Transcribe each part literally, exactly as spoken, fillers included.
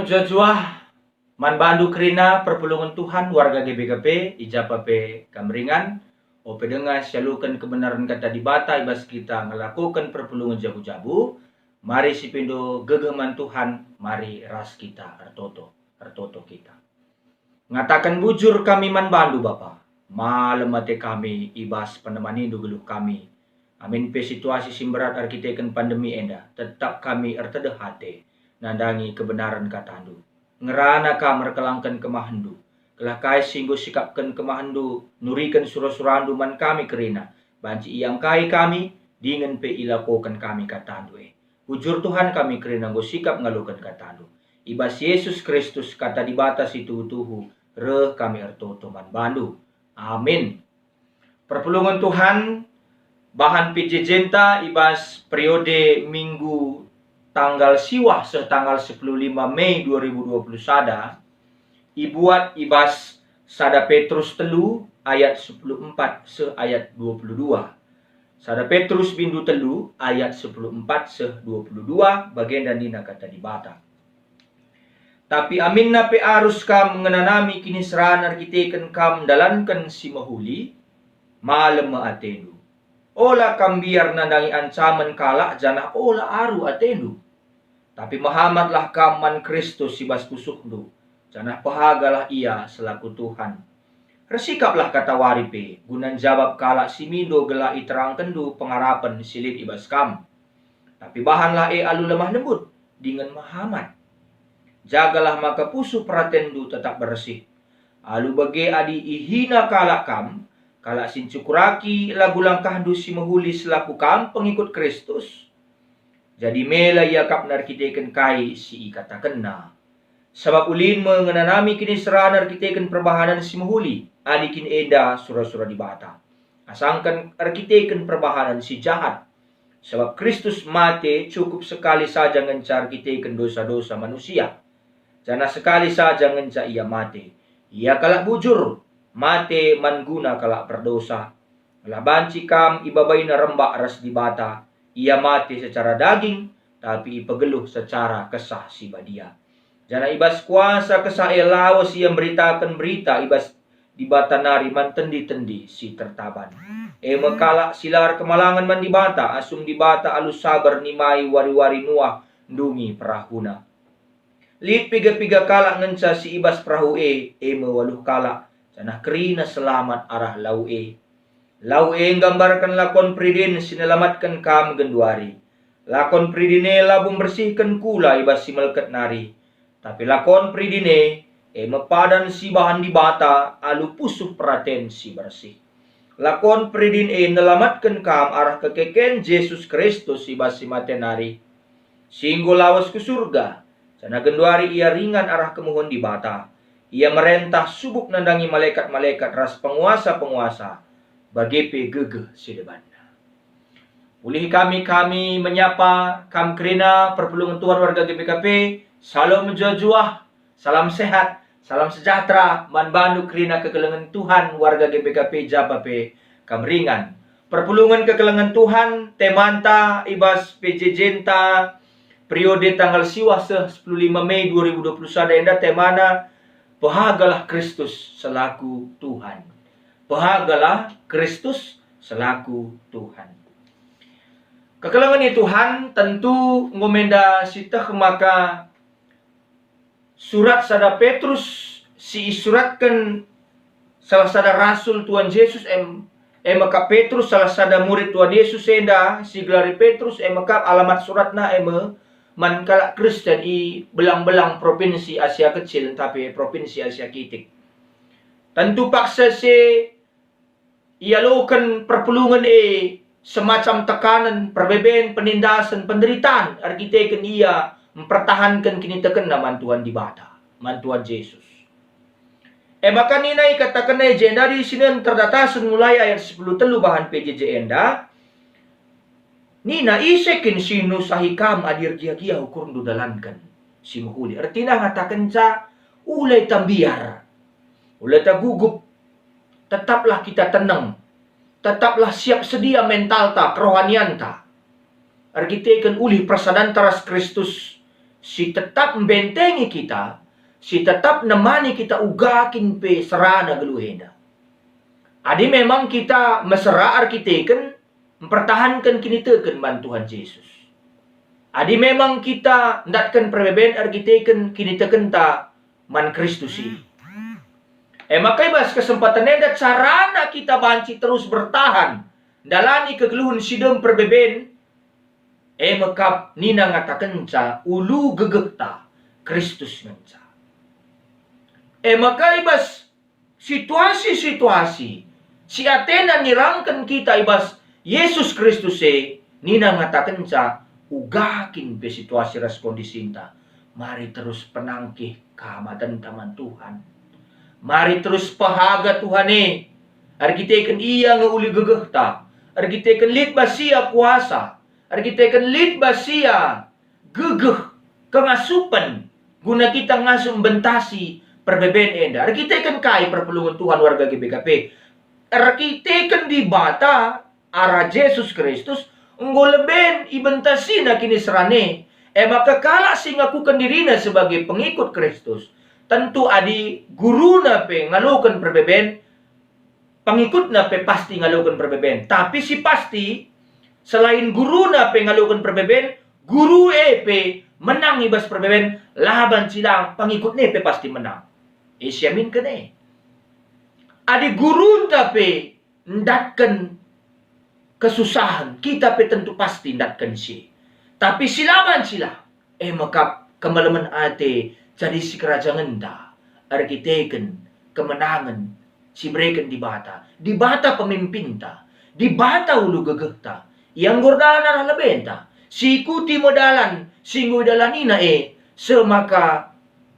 Juah-juah man bandu kerina perpulungen Tuhan, warga G B K P, i ja pe kam ringan, ope denga sialuken kebenaren Kata Dibata i bas kita ngelakoken perpulungen jabu-jabu, mari sipindo gegeh man Tuhan, mari ras kita ertoto, ertoto kita. Ngataken bujur kami man bandu, Bapa. Malem ate kami i bas penemanindu geluh kami. Amin pe situasi si mberat erkiteken pandemi enda, tetap kami ertedeh ate nandangi kebenaren katandu. Ngerana kam erkelangken kemahenndu, gelah kai si enggo sikapken kemahenndu nuriken sura-surandu man kami kerina, banci iangkai kami, dingen pe ilakoken kami katandu e. Bujur Tuhan kami kerina enggo sikap ngaloken katandu. I bas Yesus Kristus, Kata Dibata si tuhu-tuhu, reh kami ertoto man bandu. Amin. Perpulungen Tuhan, bahan P J J-nta i bas periode Minggu tanggal siwah seh tanggal sepuluh lima Mei dua ribu dua puluh sada, ibuat i bas sada Petrus telu ayat sepuluh empat seh ayat dua puluh dua. Sada Petrus bindu telu ayat sepuluh empat seh dua puluh dua, bagenda nina Kata Dibata. Tapi aminna pe arus kam ngenanami kiniseran erkiteken kam ndalanken si mehuli, malem me atendu. Ola kam mbiar nandangi ancamen kalak janah ola aru atendu. Tapi mehamatlah kam man Kristus i bas pusuhndu, janah pehagalah Ia selaku Tuhan. Ersikaplah katawari pe, guna njabap kalak si mindo gelah iterangkenndu pengarapen si lit i bas kam. Tapi bahanlah e alu lemah lembut dingen mehamat. Jagalah maka pusuh peratenndu tetap bersih. Alu bage adi ihina kalak kam, kalak si ncukuraki lagu langkahndu si mehuli selaku kam pengikut Kristus, jadi mela iakapna erkiteken kai si ikatakenna. Sabap ulin me ngenanami kiniseran erkiteken perbahanen si mehuli, adi kin enda sura-sura Dibata. Asangken erkiteken perbahanen si jahat. Sabap Kristus mate cukup sekali saja ngenca erkiteken dosa-dosa manusia, janah sekali saja ngenca Ia mate. Ia kalak bujur, mate man guna kalak perdosa. Gelah banci kam ibabaina rembak ras Dibata. Ia mate secara daging, tapi ipegeluh secara Kesah Si Badia. Janah i bas kuasa Kesah e lawes Ia mberitaken berita i bas Dibata nari man tendi-tendi si tertaban. E me kalak si la erkemalangen man Dibata, asum Dibata alu saber nimai wari-wari Nuah ndungi perahuna. Lit piga-piga kalak ngenca si i bas perahu e, e me waluh kalak, janah kerina selamat arah lau e. Lau e nggambarken lakon peridin si nelamatken kam genduari. Lakon peridin e labo mbersihken kula i bas si melket nari, tapi lakon peridin e, e me padan si ibahan Dibata alu pusuh peraten si bersih. Lakon peridin e nelamatken kam arah kekeken Jesus Kristus i bas si mate nari, si enggo lawes ku Surga, janah genduari Ia ringan arah kemuhen Dibata. Ia merentah subuk nandangi malekat-malekat ras penguasa-penguasa, bage pe gegeh si debanna. Ulih kami, kami menyapa kam kerina perpulungen Tuhan warga G B K P, Salom mejuah-juah, salam sehat, salam sejahtera man bandu kerina kekelengen Tuhan warga G B K P i ja pe kam ringan. Perpulungen kekelengen Tuhan, temanta i bas P J J-nta periode tanggal siwah seh sepuluh lima Mei dua ribu dua puluh sada enda temana, Pehagalah Kristus selaku Tuhan. Pehagalah Kristus selaku Tuhan. Kekelengen i Tuhan, tentu enggo menda sieteh maka surat sada Petrus si isuratken salah sada rasul Tuhan Jesus em, e maka Petrus, salah sada murid Tuhan Jesus enda si gelari Petrus, e maka alamat suratna e me man kalak Kristen i belang-belang propinsi Asia Kecil ntah pe propinsi Asia Kitik. Tentu paksa si ialoken perpulungen e semacam tekanen, perbeben, penindasen, penderitan erkiteken ia mpertahanken kinitekenna man Tuhan Dibata, man Tuhan Jesus. E maka nina ikatakenna i jenda di sinen terdatasen mulai ayat sepuluh telu bahan P J J enda, nina, "Ise kin si nusahi kam adi ergiah-giah ukurndu dalanken si mehuli?" Ertina ngatakenca, "Ulai tambiar, ulai tagugup, tetaplah kita teneng, tetaplah siap sedia mentalta, kerohanianta, erkiteken ulih persadanta ras Kristus, si tetap mbentengi kita, si tetap nemani kita uga kin pe serana geluh enda. Adi memang kita mesera erkiteken mpertahanken kiniteken man Tuhan Jesus. Adi memang kita ndatken perbeben erkiteken kinitekenta man Kristus i. E maka i bas kesempatan enda carana kita banci terus bertahan ndalani kegeluhen si dem perbeben, e me kap nina ngatakenca ulu gegehta Kristus ngenca. E maka i bas situasi-situasi si atena nirangken kita i bas Jesus Kristus e, nina ngatakenca, uga kin pe situasi ras kondisinta, mari terus penangkih kehamatenta man Tuhan. Mari terus pehaga Tuhan e, erkiteken Ia nge ulu gegehta, erkiteken lit bas Ia kuasa, erkiteken lit bas Ia gegeh, kengasupen, guna kita ngasup mbentasi perbeben enda. Erkiteken kai perpulungen Tuhan warga G B K P? Erkiteken Dibata arah Jesus Kristus enggo leben ibentasiNa kiniseran e. E maka kalak si ngakuken dirina sebagai pengikut Kristus, tentu adi guruna pe ngaloken perbeben, pengikutna pe pasti ngaloken perbeben. Tapi si pasti, selain guruna pe ngaloken perbeben, guru e pe menang i bas perbeben, la banci lang, pengikutna e pe pasti menang. E siaminken e. Adi gurunta pe ndatken kesusahen, kita pe tentu pasti ndatken si. Tapi si la banci lang, e me kap kemalemen ate jadi sikerajangenta, erkiteken kemenangen si ibereken Dibata, Dibata pemimpinta, Dibata ulu gegehta, Ia enggo erdalan arah lebenta, siikuti me dalan si enggo idalanina e, semaka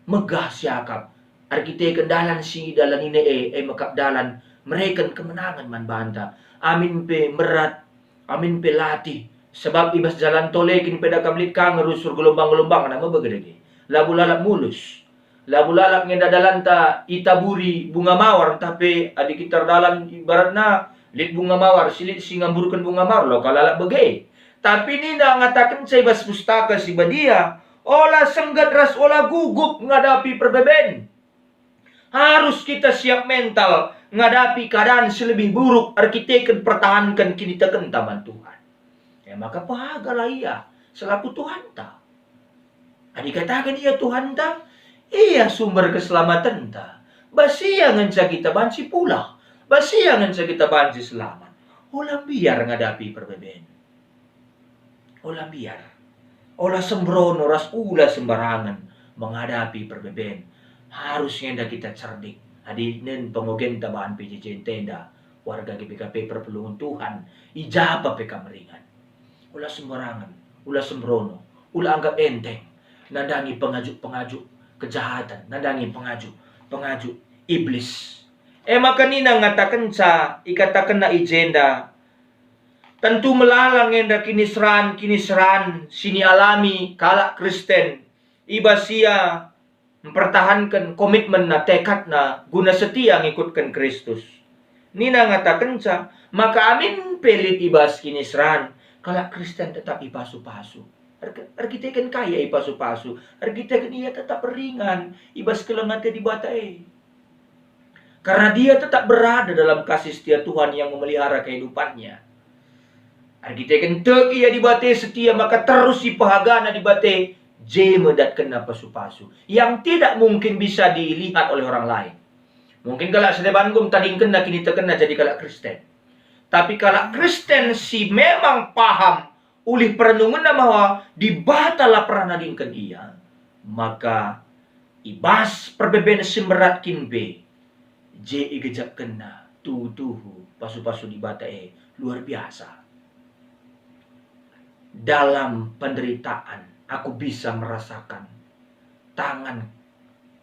megah siakap, erkiteken dalan si idalanina e, e me kap dalan mereken kemenangen man banta. Amin pe merat, amin pe latih, sabap i bas jalan tole kin pe da kam lit ka ngerusur gelombang-gelombangna me bage dage. Labo lalap mulus. Labo lalap nge enda dalanta itaburi bunga mawar, ntah pe adi kita erdalan ibaratna lit bunga mawar, si lit si ngamburken bunga mawar, la ka lalap bage. Tapi nina ngatakenca i bas Pustaka Si Badia, ola sengget ras ola gugup ngadapi perbeben. Arus kita siap mental ngadapi keadaan si lebih buruk erkiteken pertahanken kinitekenta man Tuhan. E maka pehagalah Ia selaku Tuhanta. Adi kataken Ia Tuhanta, Ia sumber keselamatenta. Bas Ia ngenca kita banci pulah, bas Ia ngenca kita banci selamat. Ola mbiar ngadapi perbeben. Ola mbiar. Ola sembrono ras ula sembarangen menghadapi perbeben. Arus nge enda kita cerdik. Adi nen pengogenta bahan P J J enda, warga G B K P perpulungen Tuhan, i ja pe kam ringan. Ula sembarangen, ula sembrono, ula anggap enteng nandangi pengajuk-pengajuk kejahatan, nandangi pengajuk-pengajuk iblis. E maka nina ngatakenca, ikatakenna i jenda, tentu melala nge enda kiniseran-kiniseran si nialami kalak Kristen i bas ia mpertahanken komitmenna, tekadna guna setia ngikutken Kristus. Nina ngatakenca maka amin pe lit i bas kiniseran, kalak Kristen tetap ipasu-pasu. Erke-, erkiteken kai ia ipasu-pasu? Erkiteken ia tetap ringan i bas keleng ate Dibata e. Karena dia tetap berada dalam kasih setia Tuhan yang memelihara kehidupannya. Erkiteken tek ia Dibata e setia, maka terus ipehagana Dibata e, je me datkenna pasu-pasu yang tidak mungkin bisa dilihat oleh orang lain. Mungkin kalak si deban enggo tadingkenna kinitekenna jadi kalak Kristen. Tapi kalak Kristen si memang paham ulih perenungenna bahwa Dibata la pernah nadingken ia, maka i bas perbeben si mberat kin pe, je igejapkenna tuhu-tuhu pasu-pasu Dibata e luar biasa. Dalam penderitaan, aku bisa merasakan tangan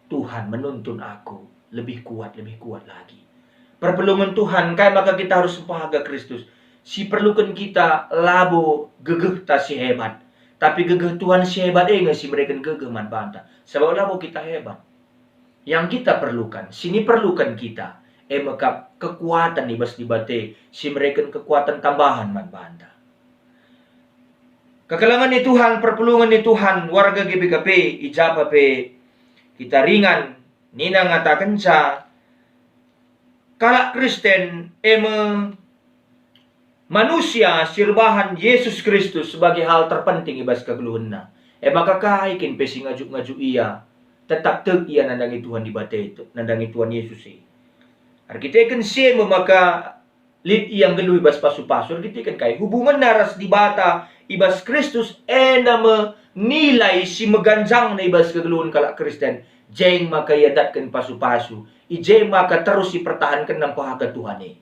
Tuhan menuntun aku lebih kuat, lebih kuat lagi. Perpulungen Tuhan, kai maka kita arus mpehaga Kristus? Si perluken kita labo gegehta si hebat, tapi gegeh Tuhan si hebat e nge si mereken gegeh man banta, sabap labo kita hebat. Yang kita perlukan, si niperluken kita, e me kap kekuatan i bas Dibata e, si mereken kekuatan tambahan man banta. Kekelengen ni Tuhan, perpulungen ni Tuhan, warga G B K P, i ja pe kita ringan, nina ngatakenca, kalak Kristen e me manusia si erbahan Jesus Kristus sebagai hal terpenting i bas kegeluhenna. E maka kai kin pe si ngajuk-ngajuk ia, tetap tek ia nandangi Tuhan Dibata e, nandangi Tuhan Yesus e. Erkiteken si e me maka lit ia nggeluh i bas pasu-pasu, erkiteken kai? Hubungenna ras Dibata i bas Kristus enda me nilai si meganjangna i bas kegeluhen kalak Kristen. Jeng maka ia datken pasu-pasu, i je maka terus ipertahankenna mpehaga Tuhan e.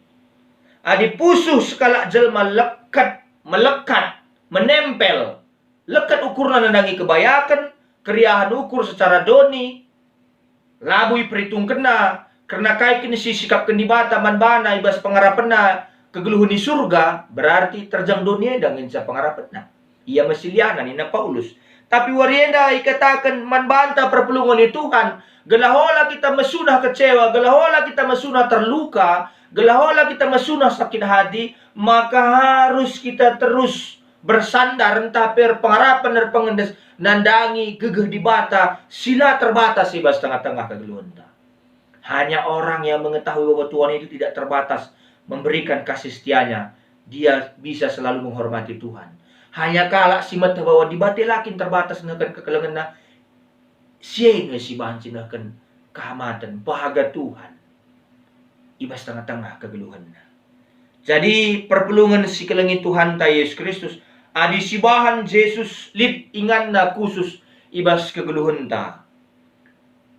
Adi pusuh sekalak jelma leket, melekat, menempel, leket ukurna nandangi kebayaken, keriahen ukur secara doni, labo iperitungkenna kerna kai kin si sikapken Dibata man bana i bas pengarapenna kegeluhen i Surga, berarti terjeng doni enda ngenca pengarapenna. Ia me si liahna, nina Paulus. Tapi wari enda ikataken man banta perpulungen ni Tuhan, gelah ola kita mesunah kecewa, gelah ola kita mesunah terluka, gelah ola kita mesunah sakit hati, maka harus kita terus bersandar ntah pe erpengarapen erpengendes nandangi gegeh Dibata si la terbatas i bas tengah-tengah kegeluhenta. Hanya orang yang mengetahui bahwa Tuhan itu tidak terbatas memberikan kasih setianya, dia bisa selalu menghormati Tuhan. Hanya kalak si meteh bahwa Dibata la kin terbatas nehken kekelengenna, si e nge si banci nehken kehamaten, pehaga Tuhan i bas tengah-tengah kegeluhenna. Jadi, perpulungen si kelengi Tuhanta Yesus Kristus, adi sibahan Jesus lit inganna khusus i bas kegeluhenta,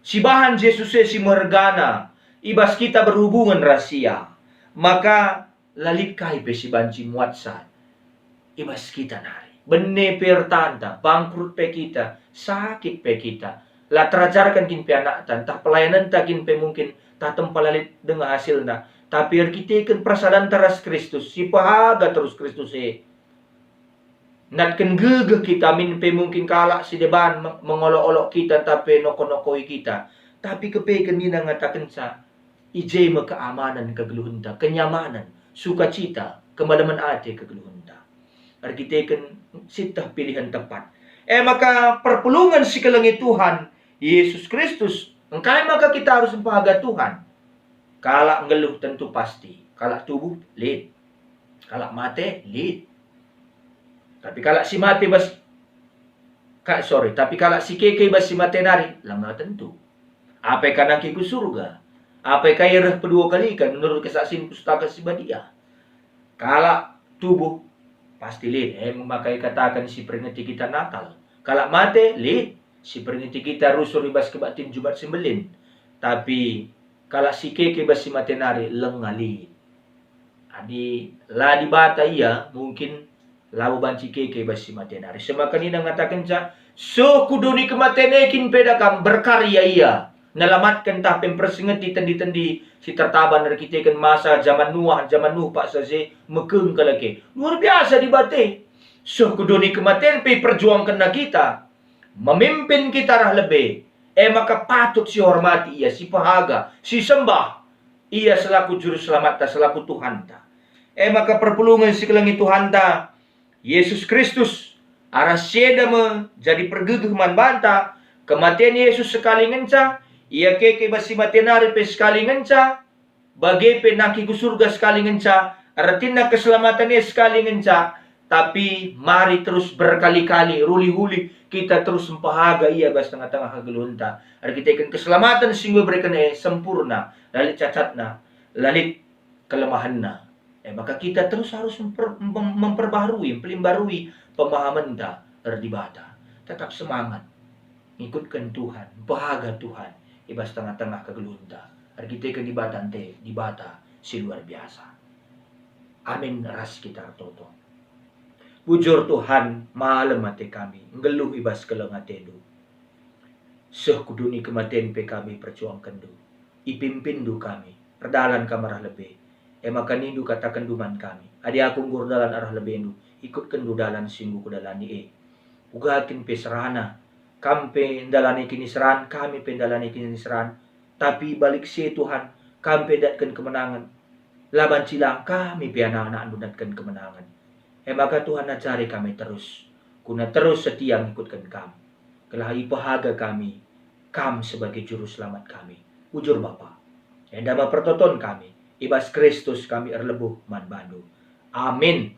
sibahan Jesus e si mehergana i bas kita berhubungen ras Ia, maka la lit kai pe si banci muatsa i bas kita nari. Bene pe ertanta, bangkrut pe kita, sakit pe kita, la terajarken kin pe anakta, ntah pelayanenta kin pe mungkin tah tempa la lit denga hasilna, tapi erkiteken persadanta ras Kristus, si pehaga terus Kristus e, natken gegeh kita, min pe mungkin kalak si deban me-, mengolok-olok kita ntah pe noko-nokoi kita, tapi kepeken nina ngatakenca, i je me keamanen kegeluhenta, kenyamanen, sukacita, kemalemen ate kegeluhenta. Erkiteken sieteh pilihen tepat. E maka perpulungen si kelengi Tuhan, Yesus Kristus, engkai maka kita arus mpehaga Tuhan? Kalak nggeluh tentu pasti, kalak tubuh lit, kalak mate lit. Tapi kalak si mate bas, ka, sorry, tapi kalak si keke bas si mate nari, langa tentu. Apai ka nangkih ku Surga? Apai ka ia reh pedua kaliken menurut kesaksian Pustaka Si Badia? Kalak tubuh pasti lit, e maka ikataken si peringeti kita Natal. Kalak mate lit, si peringeti kita rusur i bas kebaktin Jumat si Mbelin. Tapi kalak si keke bas si mate nari langa lit. Adi la Dibata ia, mungkin labo banci keke bas si mate nari. Semaka nina ngatakenca, "Seh ku doni kematen e kin peda kam berkarya ia, nelamatken ntah pe mpersingeti tendi-tendi si tertaban erkiteken masa jaman Nuah, jaman Nuh paksa je mekeng kalak e." Luar biasa Dibata e. Seh ku doni kematen pe iperjuangkenna kita, memimpin kita arah lebe. E maka patut sihormati ia, sipehaga, sisembah ia selaku Juru Selamatta, selaku Tuhanta. E maka perpulungen si kelengi Tuhanta, Yesus Kristus, arah si enda me jadi pergegeh man banta, kematen Yesus sekali ngenca, ia keke bas si mate nari pe sekali ngenca, bage pe nangkih ku Surga sekali ngenca, ertina keselamatan e sekali ngenca, tapi mari terus berkali-kali, ruli-huli kita terus mpehaga ia bas tengah-tengah kegeluhenta. Erkiteken keselamatan si enggo ibereken e sempurna, la lit cacatna, la lit kelemahenna. E maka kita terus harus memper-, mem-, memperbaharui, mpelimbarui pemahamenta erdibata. Tetap semangat, ngikutken Tuhan, mpehaga Tuhan i bas tengah-tengah kegeluhenta. Erkiteken Dibata nte, Dibata si luar biasa. Amin, ras kita ertoto. Bujur Tuhan, malem ate kami, nggeluh i bas keleng ateNdu. Seh ku doni kematen pe kami perjuangkenNdu. IpimpinNdu kami, erdalan kam arah lebe. E maka nindu katakenNdu man kami, "Adi aku enggo erdalan arah lebeNdu, ikutkenndu dalan si enggo kudalani e." Uga kin pe serana, kam pe ndalani kiniseran, kami pe ndalani kiniseran. Tapi balik si e, Tuhan, kam pe ndatken kemenangen. La banci lang, kami pe anak-anakNdu ndatken kemenangen. E maka, Tuhan, ajari kami terus. guna terus setia ngikutken Kam, gelah ipehaga kami Kam sebagai Juru Selamat kami. Bujur Bapa, enda me pertoton kami, i bas Kristus kami erlebuh man Bandu. Amin.